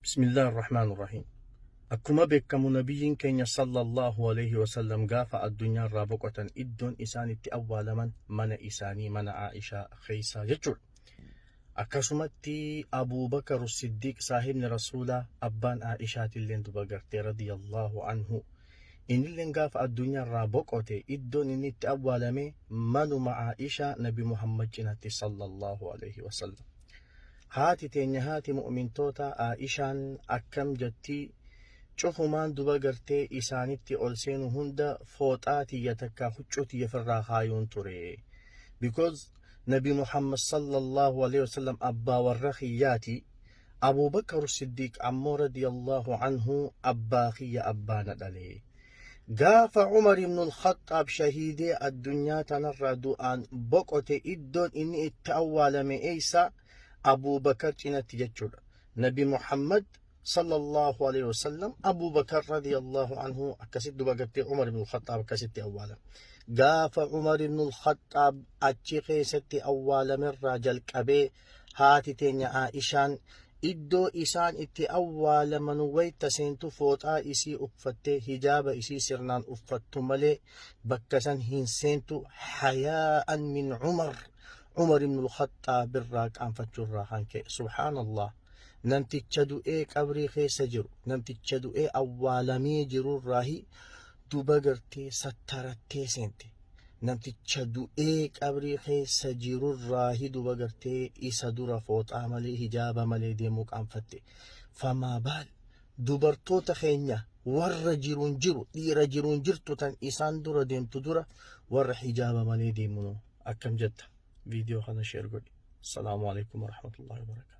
Bismillah ar-Rahmaan ar-Rahiim. Akkuma beekamu nabiyyiin keenya sallallahu alaihi wasallam gaafa addunyaa irraa boqotan iddoon isaan itti awwaalaman mana isaanii mana Aishaa keessaa jechuudha. Akkasumatti Abuu Bakar Siddiiq, saahibni Rasuulaa, abbaan Aishaatilleen duba gartee radiyallahu anhu, innilleen gaafa addunyaa irraa boqote iddoon inni itti awwaalame manuma Aishaa, Nabi Muhammad cinatti sallallahu alaihi wasallam. Haati teenya, haati mu'mintoota Aishaan akkam jettii? Cufumaan duba gartee isaanitti ol seenu hunda fooxaa tiyya takka huccuu tiyya firraa kaayuun ture. Because Nabi Muhammad sallallahu alaihi wasallam abbaa warra kiyyaati. Abu Bakar Siddiq ammoo radiyallahu anhu abbaa kiyya, abbaa na dhale. Gaafa Umar ibn al-Khattaab shahiidee addunyaa tanarraa du'aan boqote, iddoon inni itti awwaalame eessa? Abu Bakar cinatti jechuudha. Nabi Muhammad sallallahu alaihi wasallam, Abu Bakar radiyallahu anhu akkasitti duba gartee Umar ibn al-Khattaab akkasitti awwaalame. Gaafa Umar ibn al-Khattaab achi keessatti awwaalamerraa jalqabee haati teenya Aishaan iddoo isaan itti awwaalaman wayta seentu fooxaa isii uffattee, hijaaba isii sirnaan uffattu malee bakka san hin seentu, hayaa'an min Umar, Umar ibn al-Khattaab irraa qaanfachuurraa kan ka'e. Subhaanallah, namticha du'ee qabrii keessa jiru, namticha du'ee awwaalamee jirurraahi duba gartee sattarattee seente. Namticha du'ee qabrii keessa jirurraahi duba gartee isa dura fooxaa malee, hijaaba malee deemuu qaanfatte. Famaa baal dubartoota keenya warra jiruun jiru, dhiira jiruun jirtu tan isaan dura deemtu dura warra hijaaba malee deemunu akkam jetta? Viidiyoo kana share godhi. Assalaamu alaikum warahmatullahi wabarakatuh.